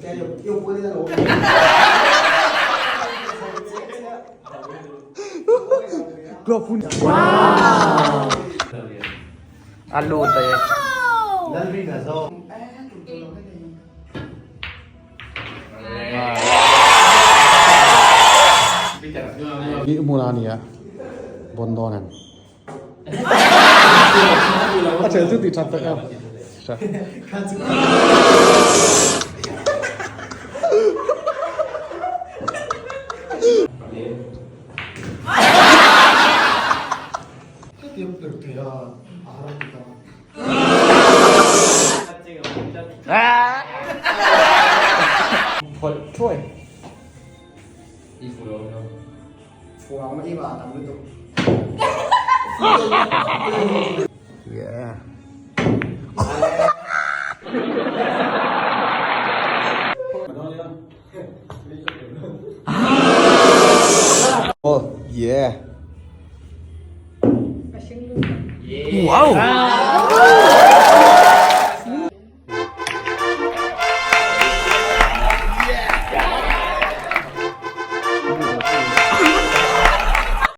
A lut e. I hmun a nia bon dawn em? A chel chu tih that tak em? Phawlh thuai. Yeah. Oh, yeah. Wow.